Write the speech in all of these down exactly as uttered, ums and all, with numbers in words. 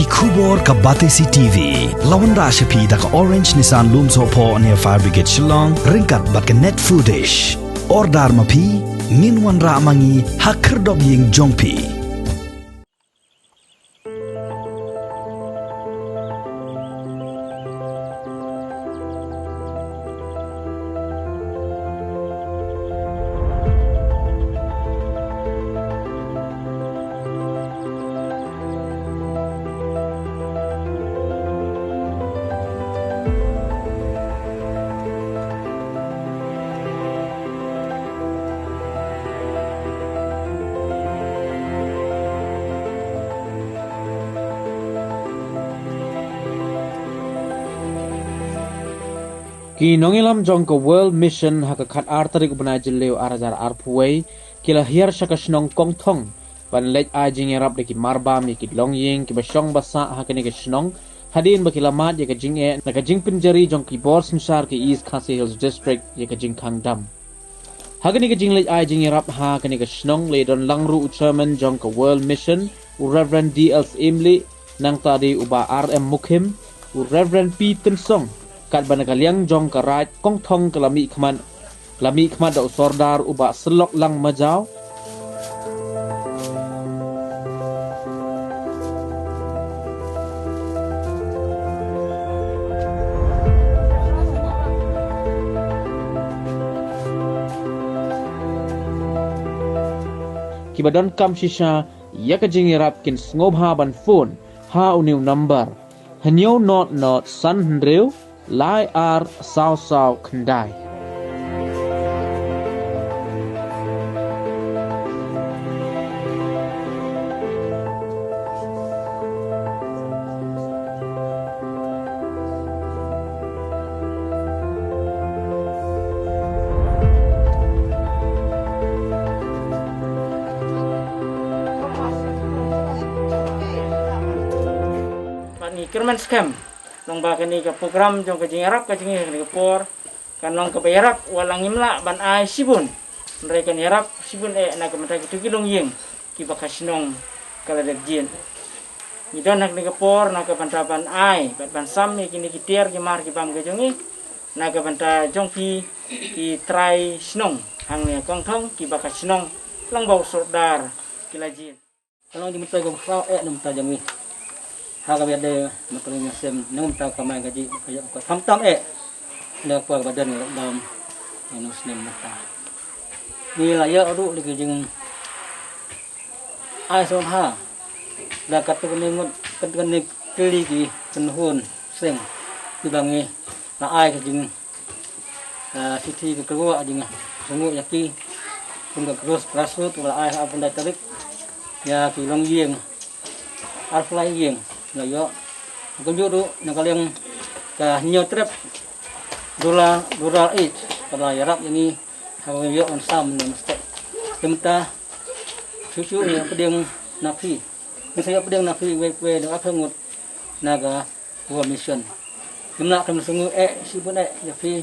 Khubor ka Batesi T V la wanrah sha phi da ka Orange Nissan Lumsohphoh near Fire Brigade Shillong ryngkat bad ka Net Foodish. Order ma phi, ngin wanrah ma ngi ha khyrdop ïing jong phi. Ki nongïalam jong ka World Mission ha ka khatar tarik u bnai Jylliew ar hajar arphew wei ki la hiar sha ka shnong Kongthong ban leit ai jingïarap da ki marbam ïa ki longïing kiba shong ba sah ha kane ka shnong, hadien ba ki la mad ïa ka jingeh na ka jingpynjari jong ki bor synshar ka East Khasi Hills District ïa ka jingkhang dam. Ha kane ka jingleit ai jingïarap ha kane ka shnong la ïadon lang ruh u chairman jong ka World Mission, u Reverend D L Syiemlieh, nangta dei u Bah R M Mukhim, u Reverend P Tynsong, katba na ka liang jong ka Raid Kongthong ka la mihkhmat, la mihkhmat da u Sordar u Bah Sylloklang Majaw. Kiba donkam shisha ïa ka jingïarap kin sngewbha ban phone ha une u number: hynñiew not not san hynriew lai ar saw saw khyndai. Bad ngi kyrmen skhem long ba kane ka program jong ka jingïarap ka jong ngi ha kane ka por kan long kaba ïarap, wat la ngim lah ban ai shibun, hynrei kan ïarap shibun eh na ka bynta kito ki longïing kiba ka shnong ka la dep jied. Ngi don ha kane ka por na ka bynta ban ai bad ban sam ïa kine ki tiar ki mar ki bam ka jong ngi na ka bynta jong ki, ki trai shnong hangne Kongthong kiba ka shnong lang ba u Sordar ki la jied. Ka long jingmyntoi kaba khraw eh na bynta jong ngi. Ha kaba ïadei bad ka longïing sem na bynta ka kamai kajih ka ïoh ka khamtam eh na ka por kaba don ka lockdown ïa une u snem mynta. Ngi la ïoh ruh da ka jingai sngewbha da katto katne ngut, katto katne tylli ki kynhun seng kiba ngi la ai ka jing ah, shithi ka kyrwoh jingsngewnguh ïa ki kum ka grass-, grassroot ba la ai ha arphew lai tarik ïa ki longïing arphew lai ïing la ïoh. Kumjuh ruh na ka liang ka hynñiew trep Rural, Rural Aid kaba la ïarap ïa ngi ha kaba ïoh ban sam ne mestep. Te mynta shuh shuh ngi ïoh pdiang na phi, ngi sa ïoh pdiang na phi wei wei da arphew ngut na ka World Mission. Ngim lah khlem sngewnguh eh shibun eh ïa phi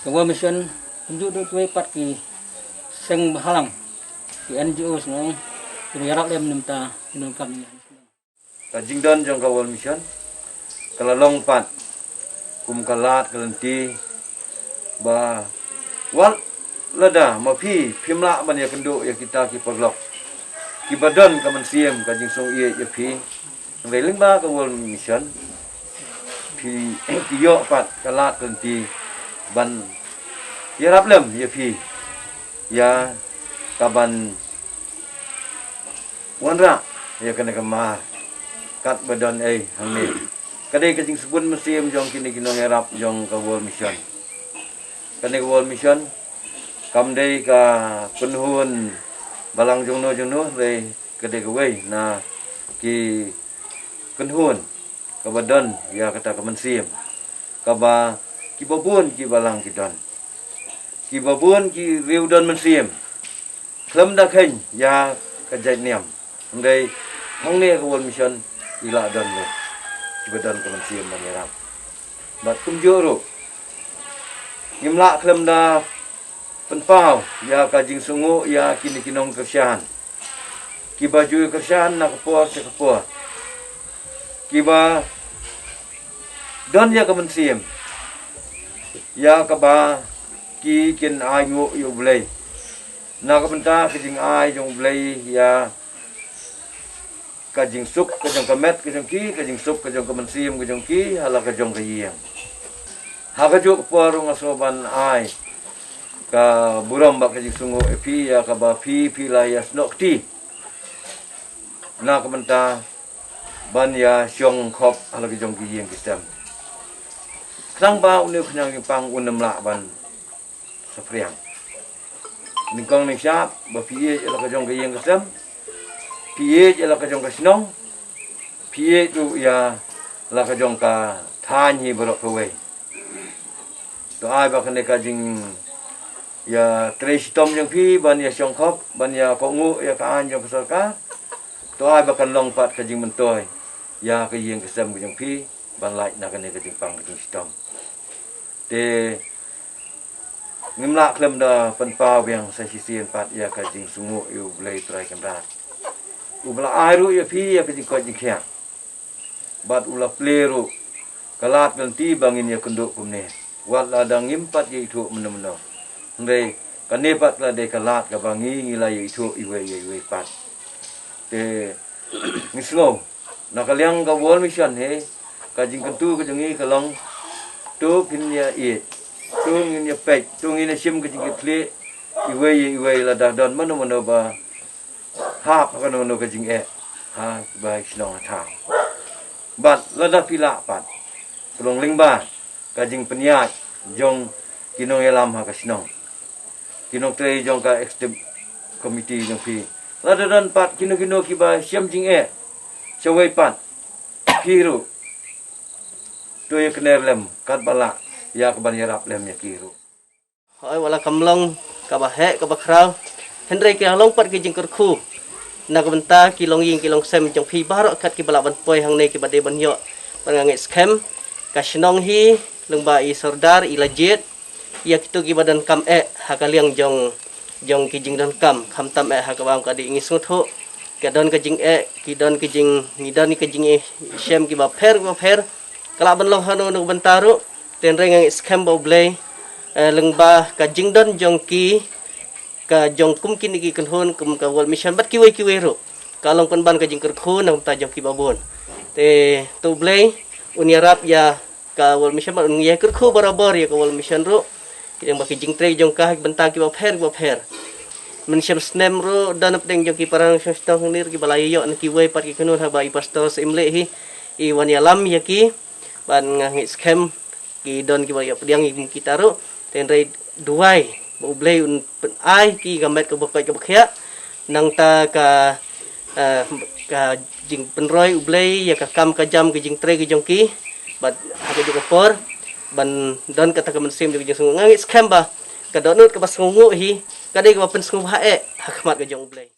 ka World Mission, kumjuh ruh kiwei pat ki seng bhalang, ki N G Os ngi ong, kiba ïarap lem na bynta ki nongkam ïa. Ka jingdon jong ka World Mission ka la long pat kum ka lad ka lynti ba wat lada ma phi phim lah ban ïakynduh ïa kita ki paralok kiba don ka mynsiem ka jingsngewsih ïa phi, hynrei lyngba ka World Mission phi, phi ïoh pat ka lad ka lynti ban ïarap lem ïa phi ïa ka ban wanrah ïa kane ka mar katba don ei hangne. Ka dei ka jingsbun mynsiem jong kine ki nongïarap jong ka World Mission. Kane ka World Mission kam dei ka kynhun balang jongno jongno, hynrei ka dei kawei na ki kynhun kaba don ïa kata ka mynsiem kaba kiba bun ki balang ki don, kiba bun ki riew don mynsiem khlem da kheiñ ïa ka jaitniam. Hynrei hangne ka World Mission i la don leh kiba don ka mynsiem ban ïarap. Bad kumjuh ruh ngim lah khlem da pynpaw ïa ka jingsngewnguh ïa kine ki nongkyrshan kiba ju kyrshan na ka por sha ka por. Kiba don ïa ka mynsiem ïa kaba ki kin ai nguh ïa U Blei. Na ka bynta ka jingai jong U Blei ïa ka jingsuk ka jong ka met ka jong ki, ka jingsuk ka jong ka mynsiem ka jong ki ha la ka jong ka ïing. Ha kajuh ka por nga sngew ban ai ka burom bad ka jingsngewnguh ïa phi ïa kaba phi phi la ïa snoh kti na ka bynta ban ïa shong khop ha la ka jong ki ïing ki sem. Khnang ba une u khñiang jingpang un ym lah ban saphriang. Nyngkong nyngshap ba phi ïeit ïa la ka jong ka ïing ka sem, phi ïeit ïa la ka jong ka shnong, phi ïeit ruh ïa la ka jong ka thaiñ hi baroh kawei. To ai ba kane ka jing ïa trei shitom jong phi ban ïa shong khop, ban ïa kohnguh ïa ka aiñ jong ka sorkar. To ai ba kan long pat ka jingmyntoi ïa ka ïing ka sem ka jong phi ban lait na kane ka jingpang ka jingshitom. Te ngim lah khlem da pynpaw biang sa shisien pat ïa ka jingsngewnguh ïa U Blei Trai Kynrad, uba la ai ruh ïa phi ïa ka jingkoit jingkhiah bad u la plie ruh ka lad ka lynti ba ngin ïa kynduh kumne. Wat la da ngim pat ïa ithuh mynno mynno, hynrei kane pat la dei ka lad kaba ngi ngi la ïa ithuh iwei ïa iwei pat. Te ngi sngew na ka liang ka World Mission hi, ka jingkyntu ka jong ngi ka long, to phin ïa ïeit, to ngin ïa peit, to ngin ïa shim ka jingkitkhlieh iwei ïa iwei, lada don mano mano ba hap ha kano kano ka jingeh ha ba shnong ha thaw. Bad lada phi lah pat, ka long lyngba ka jingpynïaid jong ki nongïalam ha ka shnong, ki nongtrei jong ka executive committee jong phi. Lada don pat kino kino kiba shem jingeh shawei pat, phi ruh to ïa kner lem katba lah ïa ka ban ïarap lem ïa ki ruh. Hooid, wat la kam long kaba heh kaba khraw, hynrei ki la long pat ki jingkyrkhu na ka bynta ki longïing ki longsem jong phi baroh kat kiba lah ban poi hangne kiba dei ban ïoh. Bad nga ngeit skhem ka shnong hi lyngba i Sordar i la jied ïa kito kiba donkam eh ha ka liang jong jong ki jingdonkam, khamtam eh ha ka bam ka dei. Ngi sngewthuh ka don ka jingeh, ki don ka jing, ngi don ka jingishem kiba pher kiba pher. Ka lah ban long hano hano ka bynta ruh, te hynrei nga ngeit skhem ba U Blei, eh, lyngba ka jingdon jong ki, ka jong kum kine ki kynhun kum ka World Mission bad kiwei kiwei ruh, ka long pynban ka jingkyrkhu na ka bynta jong kiba bun. Te to U Blei un ïarap ïa ka World Mission bad un ïa kyrkhu barabor ïa ka World Mission ruh, ki dang ba ki jingtrei jong ka ha ki bynta kiba pher kiba pher. Mynshem snem ruh don napdeng jong ki para nongshong shnong hangne ruh kiba la ïoh na kiwei pat ki kynhun, haba i Pastor Syiemlieh hi i wan ïalam ïa ki. Bad nga ngeit skhem ki don kiba ïoh pdiang ïa kita ruh. Te hynrei duwai ba U Blei un pyn-, ai ki ka met kaba koit kaba khiah. Nangta ka, eh, ka jingpynroi U Blei ïa ka kam ka jam ka jingtrei ka jong ki. Bad ha kajuh ka por ban don kata ka mynsiem jong ka jingsngew. Nga ngeit skhem ba ka dohnud kaba sngewnguh hi ka dei kaba pynsngewbha eh ha khmat ka jong U Blei.